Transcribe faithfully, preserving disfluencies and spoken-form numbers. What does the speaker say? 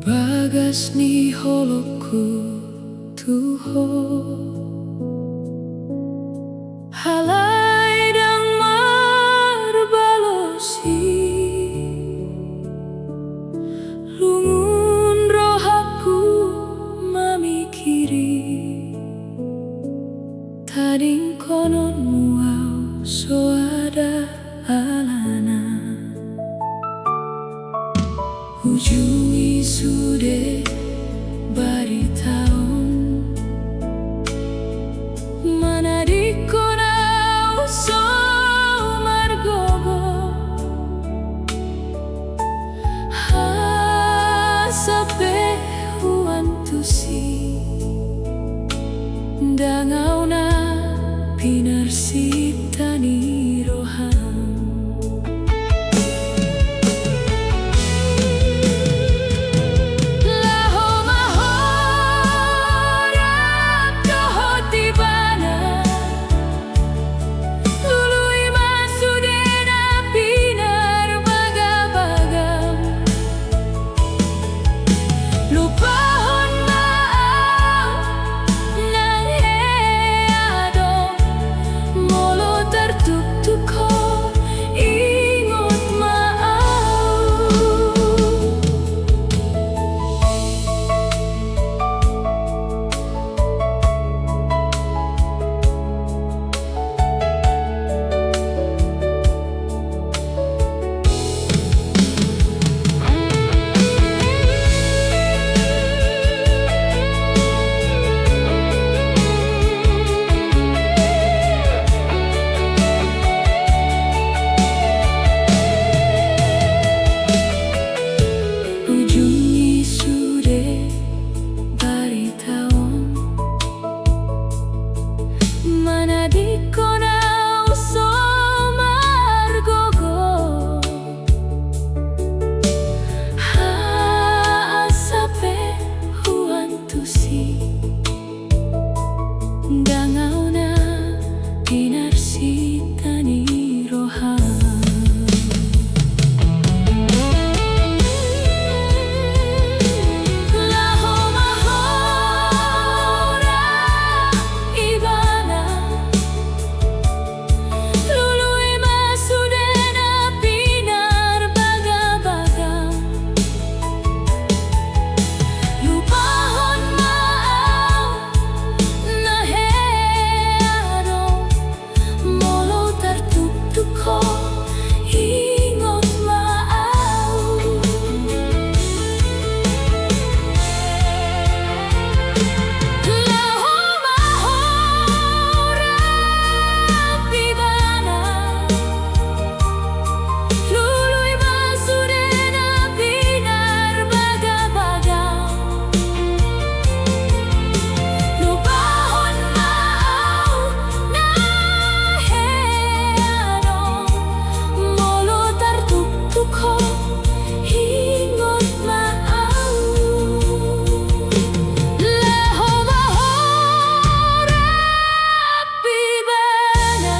Bagas ni holongku tu Ho. Alai ndang marbalosi lungun rohangku mamingkiri, tadingkononmu ahu so ada alana. Ujungi sude barita on, manadingkon ahu so margogo. Asa pe huantusi, ndang ahu na pinarsinta ni roham. Laho ma ho rap dohot Ibana, lului ma sude na pinarbagabagam. Lupahon ma ahu nang hea do, molo tartuktuk ho, ingot ma ahu. Ujungi sude barita on, manadingkon ahu so margogo. Asa pe huantusi, ndang ahu na pinarsinta ni roham. Laho ma ho rap Ibana, lului ma sude na pinarbagabagam. Lupahon ma ahu na hea do, molo tartuktuk ho, ingot ma ahu. Laho ma ho rap Ibana, lului ma sude na pinarbagabagam. Lupahon ma ahu na hea do, molo tartuktuk ho, ingot ma ahu. Laho ma ho rap Ibana,